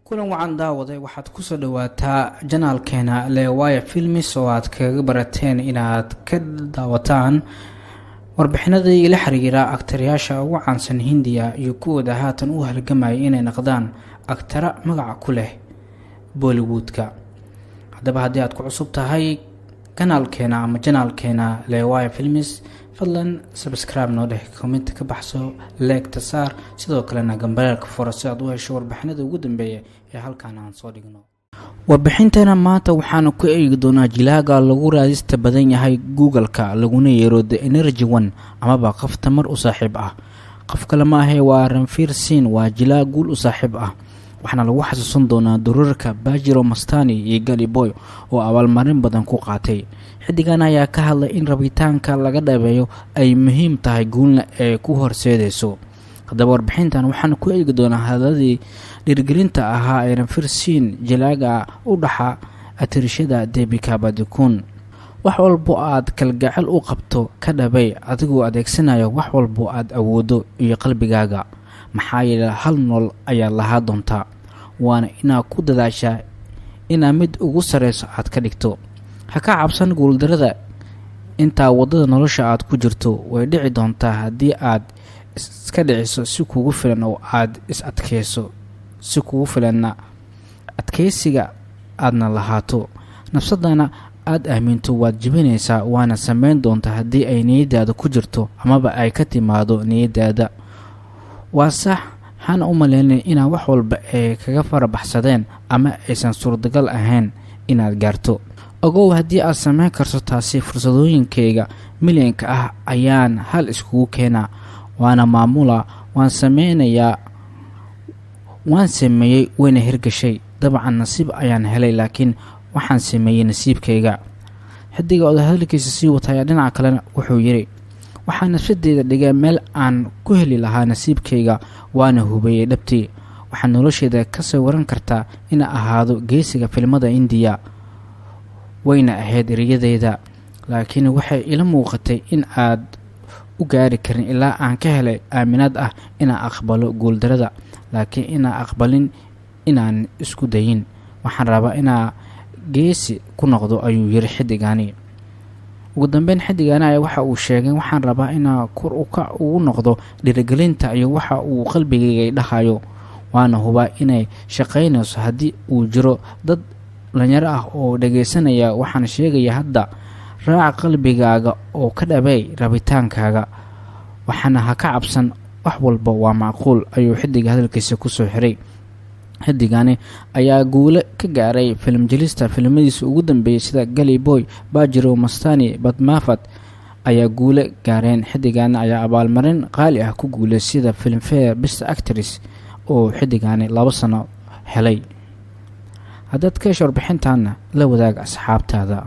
Kulan wacan daawade, waxaad kusoo dhawaataa janaalkeena Leewaya Films oo aad kaga barateen inaad ka daawataan warbixinadii la xiriira agtarayaasha ugu caansan Hindiya iyo kuwooda haatan u halgamaya inay noqdaan agtara magaca ku leh Bollywoodka. Haddaba haddii aad ku cusub tahay kanaalkeena ama janaalkeena Leewaya Films, fadlan subscribe noo dheh, comment ka baxso, like-ta saar, sidoo kalena gambaleelka fura si aad u hesho warbixinada ugu dambeeya ee halkan aan soo dhigno. Warbixinteena maanta waxaanu ku eegi doonaa jilaaga lagu raadista badan yahay Google-ka, laguna yeero The Energy One amaba qof tamar u saaxiib ah. Qof kale ma ahee, waa Ranveer Singh. Waa jilaa guul u saaxiib ah, waxaana lagu xasuusan doonaa duruurka Bajiro Mastani iyo Gully Boy oo abaalmarin badan ku qaatay. Xidigan ayaa ka hadlay in rabitaanka laga dhabeeyo ay muhiim tahay, guulna ee ku horseedayso. Haddaba warbixintan waxaanu ku eegi doonaa hadaladii dhiirgelinta ahaa ee Ranveer Singh, jilaaga u dhaxa atirishada Deepika Padukone. "Wax walbo aad kalgacel u qabto ka dhabay adigoo adeegsanaya wax walbo aad awoodo iyo qalbigaaga, maxaa yeele hal nool ayaad lahaa doontaa, waana inaad ku dadaashaa inaa mid ugu sareyso aad ka dhigto. Ha ka cabsan guuldarada intaa waddada nolosha aad ku jirto. Way dhici doontaa haddii aad iska dhiciso si kugu filan oo aad is adkeyso si kugu filanna, adkeysiga aadna lahaato, nafsadana aada aaminto, waad jebinaysaa, waana sameyn doontaa haddii ay niyadaada ku jirto amaba ay ka timaado niyadaada. Waa sax, hana u maleynin inaa wax walba ay kaga farabaxsadeen ama aysan suurtagal ahayn inaad gaarto. Ogow, haddii aad sameyn karto taasi, fursadooyinkayga milyanka ah ayaan hal iskugu keenaa, waana maamula. Waan sameynayaa, waan sameeyey, wayna hirgashay. Dabcan nasiib ayaan helay, laakiin waxaan sameeyey nasiibkayga." Xidiga oda hadalkiisa sii wata ayaa dhinaca kalena wuxuu yidhi: "Waxaa nafsadeeda dhigay meel aan ku heli lahaa nasiibkayga, waana hubeeyey dhabtii. Waxaad nolosheeda ka sawiran kartaa ina ahaado geesiga filimada Indiya. Wayna ahayd ereyadeyda, laakiin waxay ila muuqatay in aad u gaari karin ilaa aan ka helay aaminaad ah inaan aqbalo guuldarada, laakiin inaan aqbalin inaan isku dayin. Waxaan rabaa inaa geesi ku noqdo," ayuu yiri xidigani. Ugu dambeyn xidigani ayaa waxa uu sheegay: "Waxaan rabaa inaa kor ukac ugu noqdo dhiirigelinta iyo waxa uu qalbigayga dhahayo, waana hubaa inay shaqaynayso. Haddii uu jiro dad dhalinyaro ah oo dhagaysanaya, waxaan sheegaya hadda: raaca qalbigaaga oo ka dhabey rabitaankaaga, waxaana ha ka cabsan, wax walba waa macquul," ayuu xidiga hadalkiisa kusoo xiray. Xidigani ayaa guulo ka gaaray filim jilista. Filimadiisa ugu dambeeyay sida Gully Boy, Bajiro Mastani, Padmaavat ayaa guulo gaareen. Xidigani ayaa abaalmarin qaali ah ku guulay sida Filmfare Best Actress oo xidigani 2 sano helay. Haddaad ka hesho warbixintaana, la wadaag asxaabtaada.